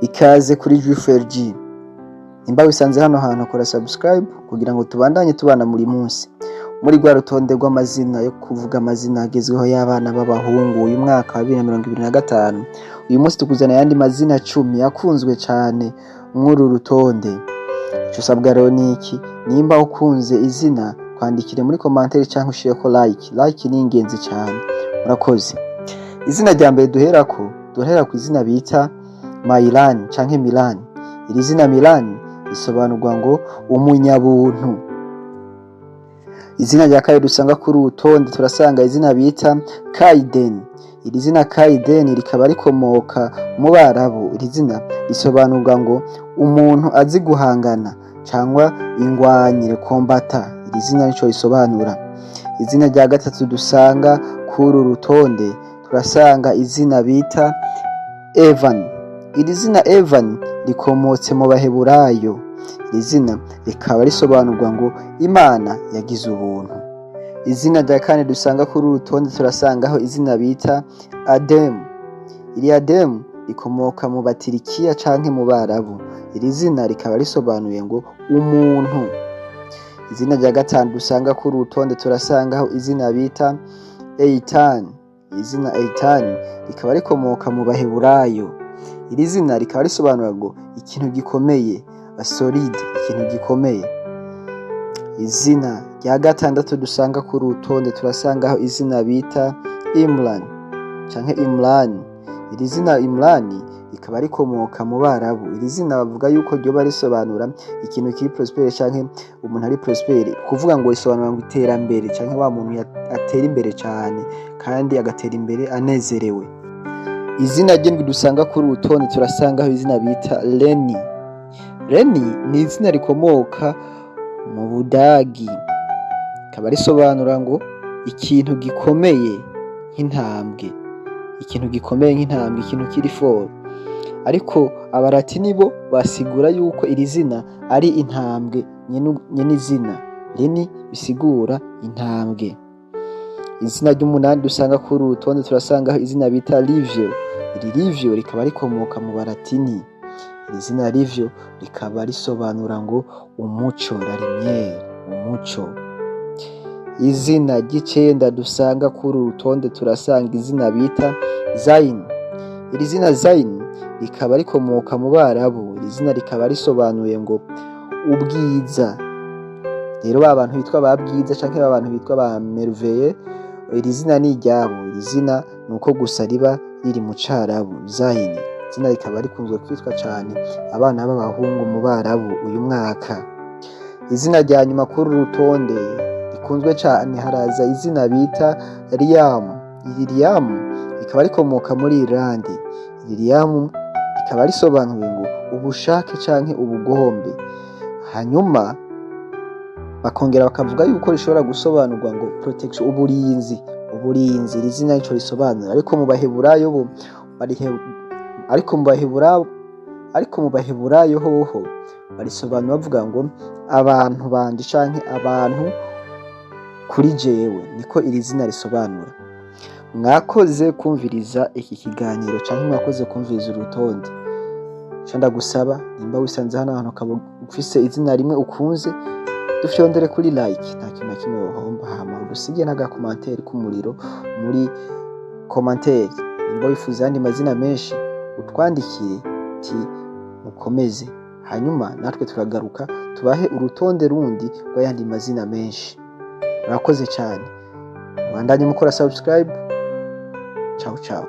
Ikaze kuri G4G. Nimba wisanze hano hantu, kora subscribe kugira ngo tubandanye tubana buri munsi. Muri rwa rutonde rw'amazina yo kuvuga amazina agezweho y'abana b'abahungu uyu mwaka wa 2025, uyu munsi tukuzana ayandi mazina 10 yakunzwe cane mw'uru rutonde. Ico usabwa rero ni iki? Nimba ukunze izina, twandikire muri commentaire canke ushireko like. Like ni ingenzi cane. Murakoze. Izina rya mbere duherako, duhera ku izina bita Mailan canke Milan. Iri zina Milan risobanurwa ngo umunyabuntu. Izina rya kabiri dusanga kuri uru rutonde, turasanga izina bita Kaiden. Iri zina Kaiden rikaba rikomoka mu Barabu. Iri zina risobanurwa ngo umuntu azi guhangana cangwa ingwanyi, combattant. Iri zina nico risobanura. Izina rya gatatu dusanga kuri uru rutonde, turasanga izina bita Evan. Iri zina Evan rikomotse mu Baheburayo. Iri zina rikaba risobanurwa ngo Imana yagize ubuntu. Izina rya kane dusanga kuri uru rutonde, turasangaho izina bita Adem. Iri Adem rikomoka mu Batirikiya canke mu Barabu. Iri zina rikaba risobanuye ngo umuntu. Izina rya gatanu dusanga kuri uru rutonde, turasangaho izina bita Eitan. Izina Eitan rikaba rikomoka mu Baheburayo. Iri zina rikaba risobanura ngo ikintu gikomeye, solide, ikintu gikomeye. Izina rya gatandatu dusanga kuri uru rutonde, turasangaho izina bita Imran canke Imran. Iri zina Imran rikaba rikomoka mu Barabu. Iri zina bavuga yuko ryoba risobanura ikintu kiri prospère canke umuntu ari prospère, kuvuga ngo risobanura ngo iterambere canke wa muntu atera imbere cane kandi agatera imbere anezerewe. Izina ry'indwi dusanga kuri uru rutonde, turasangaho izina bita Leni. Leni ni izina rikomoka mu Budagi, rikaba risobanura ngo ikintu gikomeye nk'intambwe, ikintu gikomeye nk'intambwe, ikintu kiri fort. Ariko Abalatini bo basigura yuko iri zina ari intambwe nyene izina Leni bisigura intambwe. Izina ry'umunani dusanga kuri uru rutonde, turasangaho izina bita Livio. Iri Livio rikaba rikomoka mu Balatini. Iri zina Livio rikaba risobanura ngo umuco, la lumière, umuco. Izina ry'icenda dusanga kuri uru rutonde, turasanga izina bita Zain. Iri zina Zain rikaba rikomoka mu Barabu. Iri zina rikaba risobanuye ngo ubwiza. Rero ba bantu bitwa ba Bwiza canke ba bantu bitwa ba Merveille, iri zina ni iryabo. Iri zina nuko gusa riba riri mu Carabu. Zain, izina rikaba rikunzwe kwitwa cane abana b'abahungu mu Barabu uyu mwaka. Izina rya nyuma kuri uru rutonde rikunzwe cane, haraza izina bita Liam. Iri Liam rikaba rikomoka muri Irlande. Iri Liam rikaba risobanuye ngo ubushake canke ubugombe. Hanyuma bakongera bakavuga yuko rishobora gusobanurwa ngo protection, uburinzi, uburinzi. Iri zina nico risobanura. Ariko mu Baheburayo hoho barisobanura bavuga ngo abantu banje canke abantu kuri jewe, niko iri zina risobanura. Mwakoze kumviriza iki kiganiro canke mwakoze kumviriza urutonde. Ico ndagusaba, nimba wisanze hano hantu ukaba ufise izina rimwe ukunze, dufyondere kuri like, nta kintu na kimwe wohomba, hama udusige n'aga commentaire k'umuriro muri commentaire. Nimba wifuza ayandi mazina menshi, utwandikire ti mukomeze, hanyuma natwe turagaruka tubahe urutonde rundi rw'ayandi mazina menshi. Murakoze cyane, mubandanye mukora subscribe. Ciao ciao.